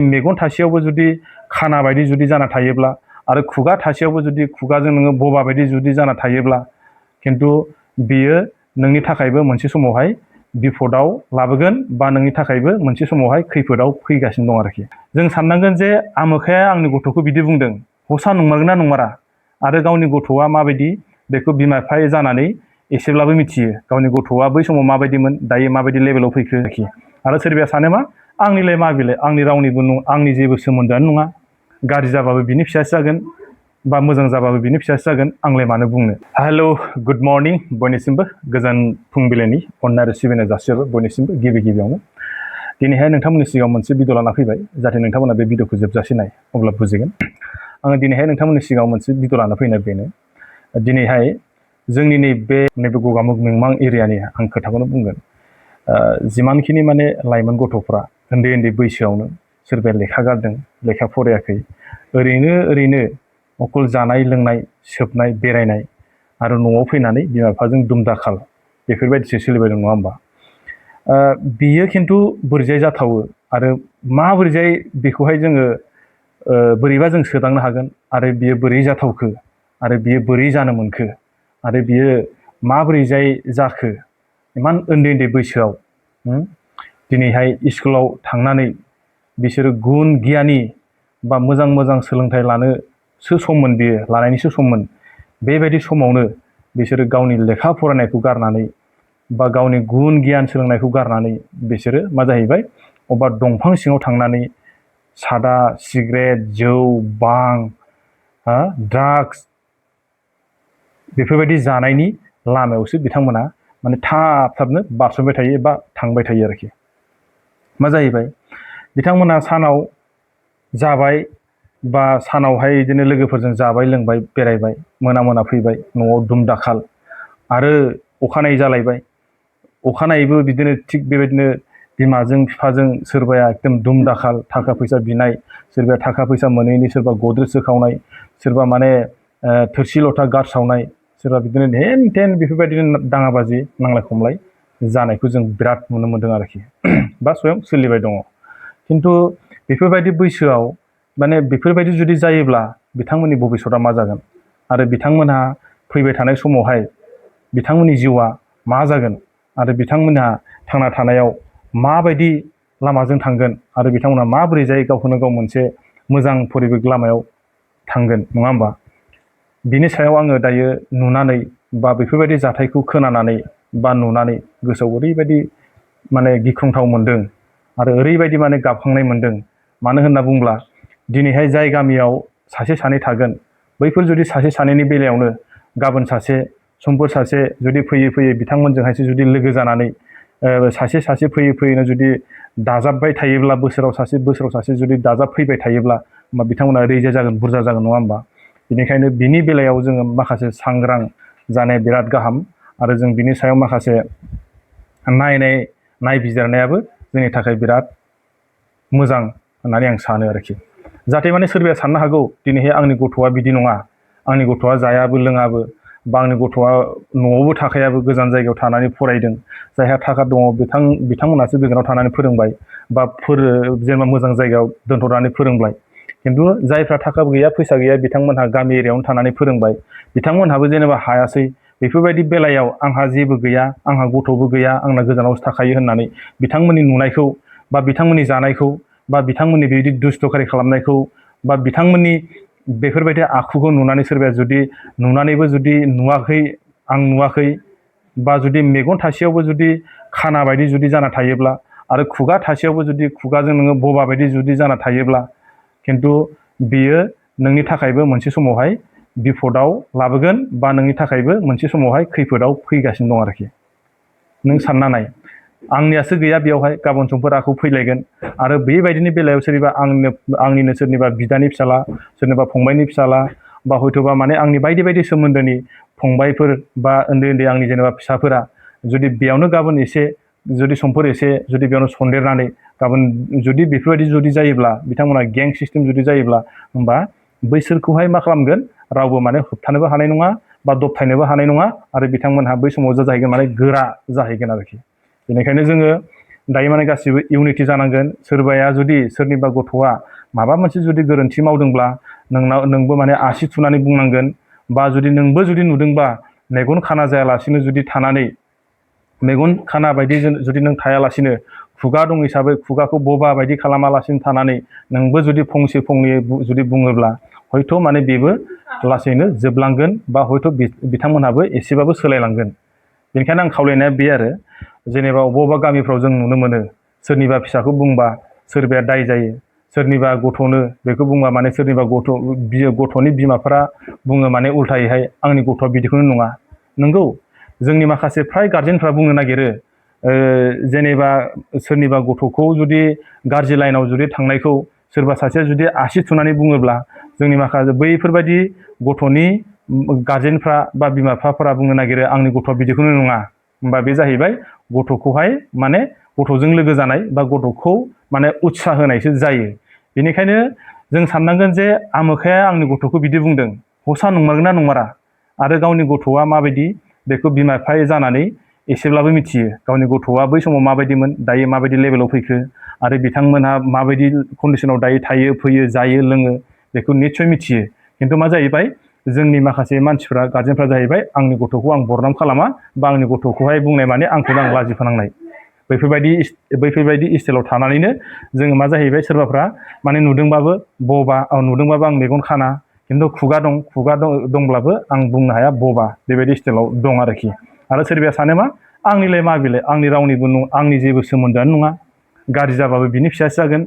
मेगन थासेयावबो जुदि खाना बायदि जुदि जाना थायोब्ला आरो खुगा थासेयावबो जुदि खुगाजों नोङो बबा बायदि जुदि जाना थायोब्ला खिन्थु बियो नोंनि थाखायबो मोनसे समावहाय बिपदाव लाबोगोन बा नोंनि थाखायबो मोनसे समावहाय खैफोदाव फैगासिनो दं आरोखि। जों साननांगोन जे आमोखाया आंनि गथ'खौ बिदि बुंदों, हसा नंमारगोन ना नंमारा? आरो गावनि गथ'आ माबायदि बेखौ बिमा बिफा जानानै एसेब्लाबो मिथियो। गावनि गथ'आ बै समाव माबायदिमोन, दायो माबायदि लेभेलाव फैखो आरोखि। आरो सोरबाया सानो मा, आंनिलाय मा बेलाय, आंनि रावनिबो आंनि जेबो सोमोन्दोआनो नङा, गाज्रि जाबाबो बिनि फिसासो जागोन बा मोजां जाबाबो बिनि फिसासो जागोन, आंलाय मानो बुंनो। हेलौ, गुड मर्निं बयनिसिमबो गोजोन फुंबिलिनि अननाय आरो सिबिनाय जासिहरो बयनिसिमबो गिबियावनो। दिनैहाय नोंथांमोननि सिगाङाव मोनसे भिडिअ लाना फैबाय, जाहाथे नोंथांमोना बे भिडिअखौ जोबजासे नाय, अब्ला बुजिगोन। आङो दिनैहाय नोंथांमोननि सिगाङाव मोनसे भिडिअ लाना फैनाय बेनो, दिनैहाय जोंनि नैबे गगामुग मिमां एरियानि आं खोथाखौनो बुंगोन। जिमानखिनि माने लाइमोन गथ'फ्रा उन्दै बैसोआवनो सोरबाया लेखा गारदों, लेखा फरायाखै, ओरैनो अकल जानाय लोंनाय सोबनाय बेरायनाय आरो न'आव फैनानै बिमा बिफाजों दुमदाखाल बेफोरबायदिसो सोलिबाय दं, नङा होमबा? बियो खिन्थु बोरैजाय जाथावो आरो माबोरैजाय बेखौहाय जोङो बोरैबा जों सोदांनो हागोन आरो बियो बोरै जाथावखो आरो बियो बोरै जानो मोनखो आरो बियो माबोरैजाय जाखो इमान उन्दै बैसोआव दिनैहाय स्कुलाव थांनानै बिसोरो गुन गियानि बा मोजां सोलोंथाइ लानोसो सममोन, बियो लानायनिसो सममोन। बेबायदि समावनो बिसोरो गावनि लेखा फरायनायखौ गारनानै बा गावनि गुन गियान सोलोंनायखौ गारनानै बिसोरो मा जाहैबाय, अबेबा दंफां सिङाव थांनानै सादा सिगारेट जौ बां ड्राग्स बेफोरबायदि जानायनि लामायावसो बिथांमोना माने थाबनो बारस'बाय थायो एबा थांबाय थायो आरोखि। मा जाहैबाय, बिथांमोना सानाव जाबाय बा सानावहाय बिदिनो लोगोफोरजों जाबाय लोंबाय बेरायबाय, मोना फैबाय न'आव दुमदाखाल, आरो अखानायै जालायबाय, अखानायैबो बिदिनो थिग बेबायदिनो बिमाजों बिफाजों सोरबाया एकदम दुमदाखाल थाखा फैसा बिनाय, सोरबाया थाखा फैसा मोनैनि, सोरबा गद्रेज सोखावनाय, सोरबा माने थोरसि लथा गारसावनाय, सोरबा बिदिनो हेन थेन बेफोरबायदिनो दाङाबाजि नांलाय खमलाय जानायखौ जों बिराद नुनो मोनदों आरोखि, बा स्वयं सोलिबाय दङ। खिन्थु बेफोरबायदि बैसोआव माने बेफोरबायदि जुदि जायोब्ला बिथांमोननि भबिसतआ मा जागोन आरो बिथांमोनहा फैबाय थानाय समावहाय बिथांमोननि जिउआ मा जागोन आरो बिथांमोनहा थांना थानायाव माबायदि लामाजों थांगोन आरो बिथांमोनहा माबोरैजाय गावखौनो गाव मोनसे मोजां परिबेक लामायाव थांगोन, नङा होमबा? बिनि सायाव आङो दायो नुनानै बा बेफोरबायदि जाथायखौ खोनानानै बा नुनानै गोसोआव ओरैबायदि माने गिख्रंथाव मोनदों आरो ओरैबायदि माने गाबखांनाय मोनदों। मानो होनना बुङोब्ला दिनैहाय जाय गामियाव सासे सानै थागोन, बैफोर जुदि सासे सानैनि बेलायावनो गाबोन सासे समफोर सासे जुदि फैयै बिथांमोनजोंहायसो जुदि लोगो जानानै सासे फैयैनो जुदि दाजाबबाय थायोब्ला, बोसोराव सासे जुदि दाजाब फैबाय थायोब्ला, होमबा बिथांमोना ओरैजाय जागोन, बुरजा जागोन, नङा होमबा? बेनिखायनो बिनि बेलायाव जोङो माखासे सांग्रां जानाया बिराद गाहाम आरो जों बिनि सायाव माखासे नायबिजिरनायाबो जोंनि थाखाय बिराद मोजां होननानै आं सानो आरोखि। जाहाथे माने सोरबाया साननो हागौ, दिनैहाय आंनि गथ'आ बिदि नङा, आंनि गथ'आ जायाबो लोङाबो बा आंनि गथ'आ न'आवबो थाखायाबो, गोजान जायगायाव थानानै फरायदों, जायहा थाखा दङ बिथांमोनासो गोजानाव थानानै फोरोंबाय बा जेनेबा मोजां जायगायाव दोनथ'नानै फोरोंबाय। खिन्थु जायफ्रा थाखा गैया फैसा गैया बिथांमोनहा गामि एरियायावनो थानानै फोरोंबाय, बिथांमोनहाबो जेनेबा हायासै। बेफोरबायदि बेलायाव आंहा जेबो गैया, आंहा गथ'बो गैया, आंना गोजानावसो थाखायो होननानै बिथांमोननि नुनायखौ बा बिथांमोननि जानायखौ बा बिथांमोननि बेबायदि दुस्थ'खारि खालामनायखौ बा बिथांमोननि बेफोरबायदि आखुखौ नुनानै सोरबाया जुदि नुनानैबो जुदि नुवाखै, आं नुवाखै, बा जुदि मेगन थासेयावबो जुदि खाना बायदि जुदि जाना थायोब्ला आरो खुगा थासेयावबो जुदि खुगाजों नोङो बबा बायदि जुदि जाना थायोब्ला खिन्थु बियो नोंनि थाखायबो मोनसे समावहाय बिपदाव लाबोगोन बा नोंनि थाखायबो मोनसे समावहाय खैफोदाव फैगासिनो दं आरोखि। नों सानना नाय, आंनियासो गैया बेयावहाय, गाबोन समफोर आंखौ फैलायगोन आरो बेबायदिनि बेलायाव सोरनिबा आंनिनो सोरनिबा बिदानि फिसाला, सोरनिबा फंबायनि फिसाला, बा हयथ'बा माने आंनि बायदि सोमोन्दोनि फंबायफोर बा उन्दै आंनि जेनेबा फिसाफोरा जुदि बेयावनो गाबोन एसे जुदि समफोर एसे जुदि बेयावनो सन्देरनानै गाबोन जुदि बेफोरबायदि जुदि जायोब्ला, बिथांमोना गें सिस्टेम जुदि जायोब्ला, होमबा बैसोरखौहाय मा खालामगोन, रावबो माने होबथानोबो हानाय नङा बा दबथायनोबो हानाय नङा आरो बिथांमोनहा बै समाव जाहैगोन माने गोरा जाहैगोन आरोखि। बेनिखायनो जोङो दायो माने गासिबो इउनिटि जानांगोन। सोरबाया जुदि सोरनिबा गथ'आ माबा मोनसे जुदि गोरोन्थि मावदोंब्ला नोंबो माने आसि थुनानै बुंनांगोन, बा जुदि नोंबो जुदि नुदोंबा मेगन खाना जायालासिनो जुदि थानानै मेगन खाना बायदि जुदि नों थायालासिनो खुगा दं हिसाबै खुगाखौ बोबा बायदि खालामालासिनो थानानै नोंबो जुदि फंसे फंनै जुदि बुङोब्ला हयथ' माने बेबो लासैनो जोबलांगोन, बा हयथ' बिथांमोनहाबो एसेबाबो सोलायलांगोन। बेनिखायनो आं खावलायनाया बे आरो जेनेबा बबेबा गामिफ्राव जों नुनो मोनो सोरनिबा फिसाखौ बुंबा सोरबाया दाय जायो, सोरनिबा गथ'नो बेखौ बुंबा माने सोरनिबा गथ'नि बिमाफोरा बुङो माने उल्थायैहाय आंनि गथ'आ बिदिखौनो नङा। नंगौ, जोंनि माखासे फ्राय गार्जेनफ्रा बुंनो नागिरो जेनेबा सोरनिबा गथ'खौ जुदि गाज्रि लाइनाव जुदि थांनायखौ सोरबा सासेया जुदि आसि थुनानै बुङोब्ला जोंनि माखासे बैफोरबायदि गथ'नि गार्जेनफ्रा बा बिमा बिफाफोरा बुंनो नागिरो आंनि गथ'आ बिदिखौनो नङा। होमबा बे जाहैबाय गथ'खौहाय माने गथ'जों लोगो जानाय बा गथ'खौ माने उत्साह होनायसो जायो। बेनिखायनो जों साननांगोन जे आमोखाया आंनि गथ'खौ बिदि बुंदों, हसा नंमारगोन ना नंमारा, आरो गावनि गथ'आ माबायदि बेखौ बिमा बिफा जानानै एसेब्लाबो मिथियो। गावनि गथ'आ बै समाव माबायदिमोन, दायो माबायदि लेभेलाव फैखो, आरो बिथांमोनहा माबायदि कन्डिशनाव दायो थायो, फैयो, जायो, लोङो, बेखौ निस्सय मिथियो। खिन्थु मा जाहैबाय जोंनि माखासे मानसिफ्रा गार्जेनफ्रा जाहैबाय आंनि गथ'खौ आं बरनाम खालामा, बा आंनि गथ'खौहाय बुंनाय माने आंखौनो आं लाजि फोनांनाय, बैफोरबायदि स्टाइलाव थानानैनो जोङो मा जाहैबाय सोरबाफ्रा माने नुदोंबाबो आं मेगन खाना, खिन्थु खुगा दंब्लाबो आं बुंनो हाया बबा, बेबायदि स्टाइलाव दं आरोखि। आरो सोरबाया सानो मा आंनिलाय मा बेलाय, आंनि रावनिबो आंनि जेबो सोमोन्दोआनो नङा, गाज्रि जाबाबो बिनि फिसासो जागोन,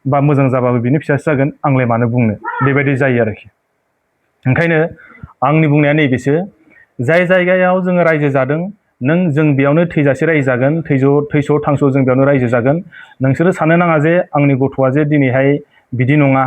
बा मोजां जाबाबो बिनि फिसासो जागोन, आंलाय मानो बुंनो, बेबायदि जायो आरोखि। ओंखायनो आंनि बुंनाया नैबेसो, जाय जायगायाव जोङो रायजो जादों जों बेयावनो थैजासे रायजो जागोन, थैस' थांस' जों बेयावनो रायजो जागोन। नोंसोरो साननो नाङा जे आंनि गथ'आ जे दिनैहाय बिदि नङा,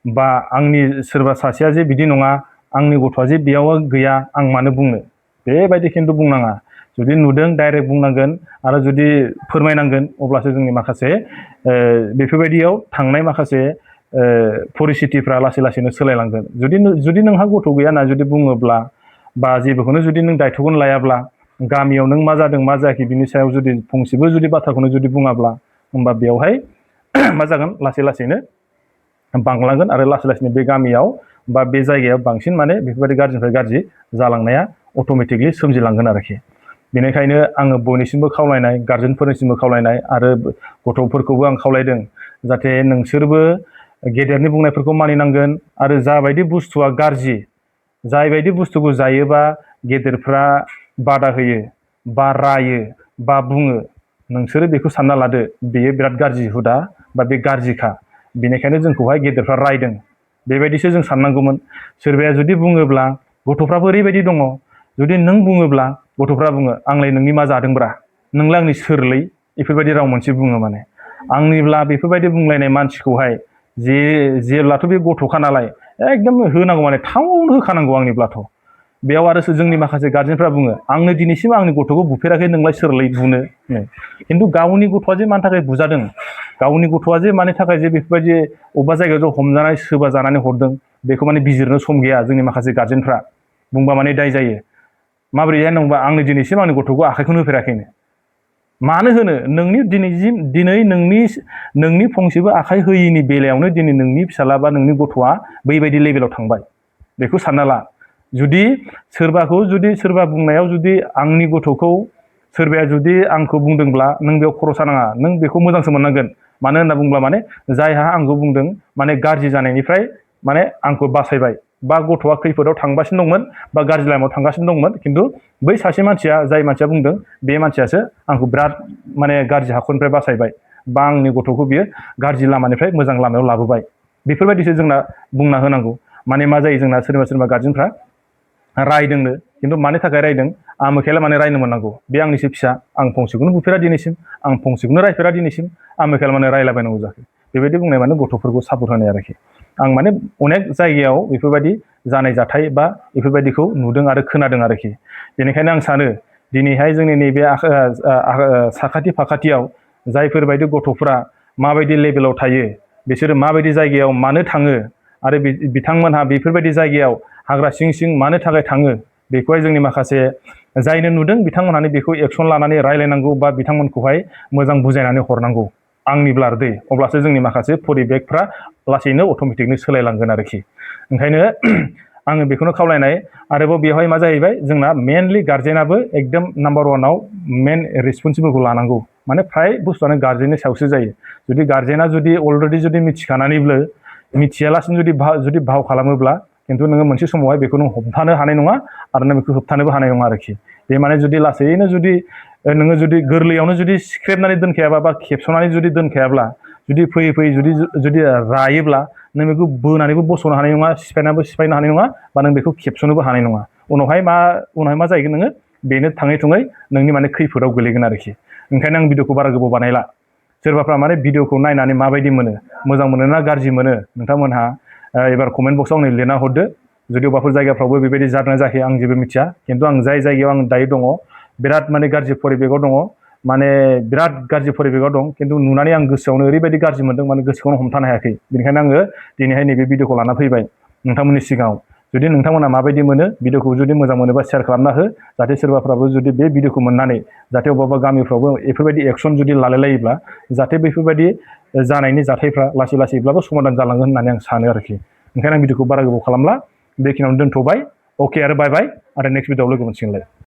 बा आंनि सोरबा सासेया जे बिदि नङा, आंनि गथ'आ जे बेयाव गैया, आं मानो बुंनो, बेबायदि खिन्थु बुंनाङा। जुदि नुदों डाइरेक्ट बुंनांगोन, आरो जुदि फोरमायनांगोन, अब्लासो जोंनि माखासे बेफोरबायदियाव थांनाय माखासे परिस्थितिफ्रा लासै लासैनो सोलायलांगोन। जुदि नोंहा गथ' गैया होनना जुदि बुङोब्ला, बा जेबोखौनो जुदि नों दायथ'खौनो लायाब्ला, गामियाव नों मा जादों मा जायाखै बिनि सायाव जुदि फंसेबो जुदि बाथ्राखौनो जुदि बुङाब्ला, होमबा बेवहाय मा जागोन लासै लासैनो बांलांगोन, आरो लासै लासैनो बे गामियाव बा बे जायगायाव बांसिन माने बेफोरबायदि गाज्रिनिफ्राय गाज्रि जालांनाया अट'मेटिकलि सोमजिलांगोन आरोखि। बेनिखायनो आङो बयनिसिमबो खावलायनाय, गार्जेनफोरनिसिमबो खावलायनाय, आरो गथ'फोरखौबो आं खावलायदों जाहाथे नोंसोरबो गेदेरनि बुंनायफोरखौ मानिनांगोन, आरो जाबायदि बुस्थुआ गाज्रि, जायबायदि बुस्थुखौ जायोबा गेदेरफ्रा बादा होयो, बा रायो, बा बुङो, नोंसोरो बेखौ सानना लादो बेयो बिराद गाज्रि हुदा, बा बे गाज्रिखा, बेनिखायनो जोंखौहाय गेदेरफ्रा रायदों, बेबायदिसो जों साननांगौमोन। सोरबाया जुदि बुङोब्ला गथ'फ्राबो ओरैबायदि दङ, जुदि नों बुङोब्ला गथ'फ्रा बुङो आंलाय नोंनि मा जादोंब्रा, नोंलाय आंनि सोरलै, बेफोरबायदि राव मोनसे बुङो। माने आंनिब्ला बेफोरबायदि बुंलायनाय मानसिखौहाय जेब्लाथ' बे गथ'खा नालाय एकदम होनांगौ, माने टाउन होखानांगौ आंनिब्लाथ'। बेयाव आरो जोंनि माखासे गार्जेनफ्रा बुङो आंनो दिनैसिम आंनि गथ'खौ बुफेराखै, नोंलाय सोरलै बुनो। खिन्थु गावनि गथ'आ जे मानि थाखाय बुजादों, गावनि गथ'आ जे मानि थाखाय जे बेफोरबायदि अबेबा जायगायाव ज' हमजानाय सोबा जानानै हरदों, बेखौ माने बिजिरनो सम गैया जोंनि माखासे गार्जेनफ्रा। बुंबा माने दाय जायो। माबोरैहाय होनबा आंनो दिनैसिम आंनि गथ'खौ आखाइखौनो होफेराखैनो। मानो होनो, दिनै नोंनि फंसेबो आखाइ होयिनि बेलायावनो दिनै नोंनि फिसाला बा नोंनि गथ'आ बैबायदि लेभेलाव थांबाय। बेखौ सानना ला। जुदि सोरबा बुंनायाव जुदि आंनि गथ'खौ सोरबाया जुदि आंखौ बुंदोंब्ला नों बेयाव खर' सानाङा, नों बेखौ मोजांसो मोननांगोन। मानो होनना बुंब्ला माने जायहा आंखौ बुंदों माने गाज्रि जानायनिफ्राय माने आंखौ बासायबाय, बा गथ'आ खैफोदाव थांगासिनो दंमोन, बा गाज्रि लामायाव थांगासिनो दंमोन, खिन्थु बै सासे मानसिया, जाय मानसिया बुंदों बे मानसियासो आंखौ बिराद माने गाज्रि हाखरनिफ्राय बासायबाय, बा आंनि गथ'खौ बियो गाज्रि लामानिफ्राय मोजां लामायाव लाबोबाय। बेफोरबायदिसो जोंना बुंना होनांगौ। माने मा जायो जोंना सोरबा गार्जेनफ्रा रायदोंनो, खिन्थु मानि थाखाय रायदों, आमोखायालाय माने रायनो मोननांगौ, बे आंनिसो फिसा, आं फंसेखौनो बुफेरा दिनैसिम, आं फंसेखौनो रायफेरा दिनैसिम, आमोखायालाय माने रायलाबायनांगौ जाखो। बेबायदि बुंनाय माने गथ'फोरखौ सापर्ट होनाय आरोखि। आं माने अनेक जायगायाव बेफोरबायदि जानाय जाथाय बा बेफोरबायदिखौ नुदों आरो खोनादों आरोखि। बेनिखायनो आं सानो दिनैहाय जोंनि नैबे साखाथि फाखाथियाव जायफोरबायदि गथ'फ्रा माबायदि लेभेलाव थायो, बिसोरो माबायदि जायगायाव मानो थाङो, आरो बिथांमोनहा बेफोरबायदि जायगायाव हाग्रा सिं सिं मानो थाखाय थाङो, बेखौहाय जोंनि माखासे जायनो नुदों बिथांमोनहानो बेखौ एक्सन लानानै रायलायनांगौ बा बिथांमोनखौहाय मोजां बुजायनानै हरनांगौ आंनिब्ला दै अब्लासो जोंनि माखासे परिबेकफ्रा लासैनो अट'मेटिकनो सोलायलांगोन आरोखि ओंखायनो आङो बेखौनो खावलायनाय आरोबाव बेवहाय मा जाहैबाय जोंना मेनलि गार्जेनाबो एकदम नाम्बार वानाव मेन रेसपन्सिबोलखौ लानांगौ माने फ्राय बुस्थुआनो गार्जेननि सायावसो जायो जुदि गार्जेना जुदि अलरेडि जुदि मिथिखानानैबो मिथियालासिनो जुदि भाव खालामोब्ला खिन्थु नोङो मोनसे समावहाय बेखौ नों हमथानो हानाय नङा आरो नों बेखौ होबथानोबो हानाय नङा आरोखि बे माने जुदि लासैनो जुदि नोङो जुदि गोरलैयावनो जुदि सिख्रेबनानै दोनखायाबा बा खेबस'नानै जुदि दोनखायाब्ला जुदि फैयै फैयै जुदि रायोब्ला नों बेखौ बोनानैबो बस'नो हानाय नङा सिफायनो हानाय नङा बा नों बेखौ खेबस'नोबो हानाय नङा उनावहाय मा जाहैगोन नोङो बेनो थाङै थुङै नोंनि माने खैफोदाव गोलैगोन आरोखि ओंखायनो आं भिडिअखौ बारा गोबाव बानायला सोरबाफ्रा माने भिडिअखौ नायनानै माबायदि मोनो मोजां मोनो ना गाज्रि मोनो नोंथांमोनहा एबार कमेन्ट बक्सआव आंनो लिरना हरदो जुदि अबाफोर जायगाफ्रावबो बेबायदि जादोंना जायाखै आं जेबो मिथिया खिन्थु आं जाय जायगायाव आं दायो दङ बिराद माने गाज्रि परिबेकआव दङ माने बिराद गाज्रि परिबेकआव दं खिन्थु नुनानै आं गोसोआवनो ओरैबायदि गाज्रि मोनदों माने गोसोखौनो हमथानो हायाखै बेनिखायनो आङो दिनैहाय नैबे भिडिअखौ लाना फैबाय नोंथांमोननि सिगाङाव जुदि नोंथांमोना माबायदि मोनो भिडिअखौ जुदि मोजां मोनोबा शेयार खालामना हो जाहाथे सोरबाफ्राबो जुदि बे भिडिअखौ मोननानै जाहाथे अबेबा गामिफ्रावबो बेफोरबायदि एक्सन जुदि लालायलायोब्ला जाहाथे बेफोरबायदि जानायनि जाथायफ्रा लासै लासैब्लाबो समाधान जालांगोन होननानै आं सानो आरोखि ओंखायनो आं भिडिअखौ बारा गोबाव खालामला बेखिनियावनो दोनथ'बाय अके आरो बाय बाय आरो नेक्स्ट भिडिअआव लोगो मोनसिगोनलाय